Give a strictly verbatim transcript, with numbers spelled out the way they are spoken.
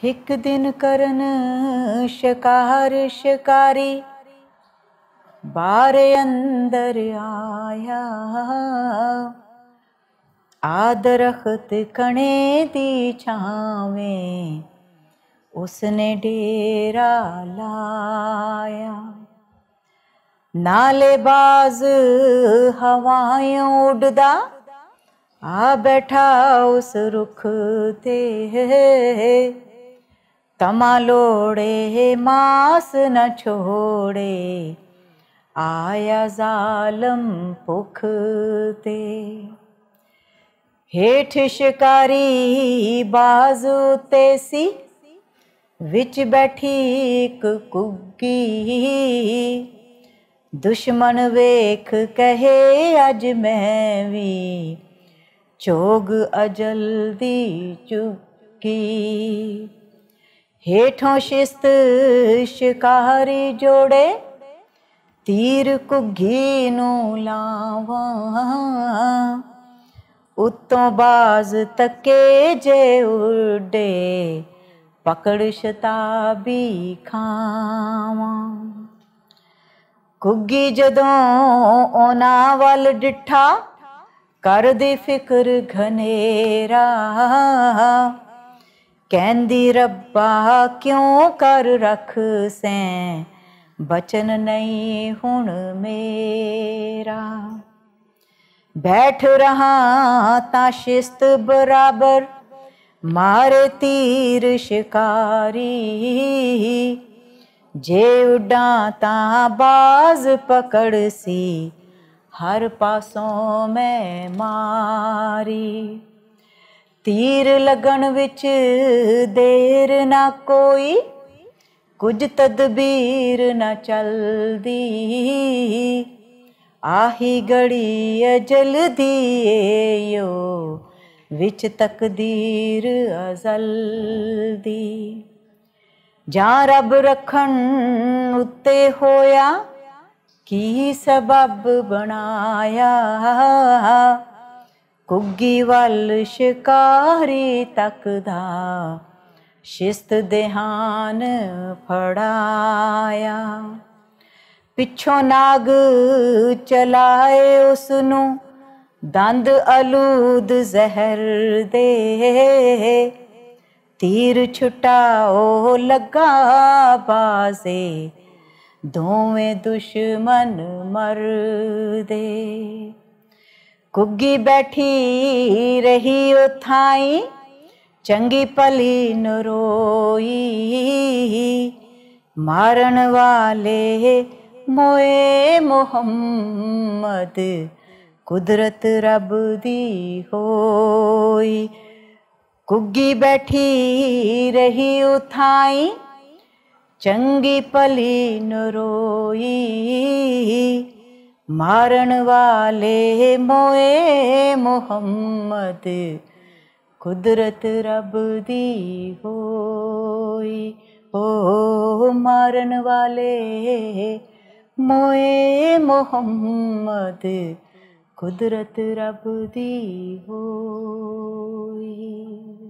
ایک دن کرن شکار شکاری بار اندر آیا۔ آ درخت کنے دی چھاویں اس نے ڈیرا لایا۔ نالے باز ہوائیں اڈدا آ بیٹھا اس رخ تے۔ تما لوڑے ماس نہ چھوڑے آیا ظالم پکھ تے۔ ہیٹھ شکاری باز اتے سی، وچ بیٹھی اک کگی۔ دشمن ویکھ کہے، اج میں وی چوگ اجل دی چکی۔ ہیٹھوں شست شکاری جوڑے، تیر کگھی نوں لاواں۔ اتوں باز تکے جے اڈے، پکڑ شتابی کھاواں۔ کگھی جدوں اونا ول ڈٹھا، کر دی فکر گھنیرا۔ کہندی ربا کیوں کر رکھ سیں، بچن نہیں ہن میرا۔ بیٹھ رہا تاں شست برابر، مارے تیر شکاری۔ جے اڈاں تاں باز پکڑ سی، ہر پاسوں میں ماری۔ تیر لگن وچ دیر نہ کوئی، کجھ تدبیر نہ چلدی۔ آہی گھڑی اجل دی اے یو، وچ تقدیر ازل دی۔ جاں رب رکھن اتے ہویا، کی سبب بنایا؟ کگی ول شکاری تکدا، شست دھیان پھڑایا۔ پچھوں ناگ چلائے اس نوں، دند آلود زہر دے۔ تیر چھٹا او لگا بازے، دوویں دشمن مردے۔ کگی بیٹھی رہی اتھائیں، چنگی پلی نروئی۔ مارن والے موئے محمد، قدرت رب دی ہوئی۔ کگی بیٹھی رہی اتھائیں، چنگی پلی نروئی۔ مارن والے موئے محمد، قدرت رب دی ہوئی۔ او مارن والے موئے محمد، قدرت رب دی ہوئی۔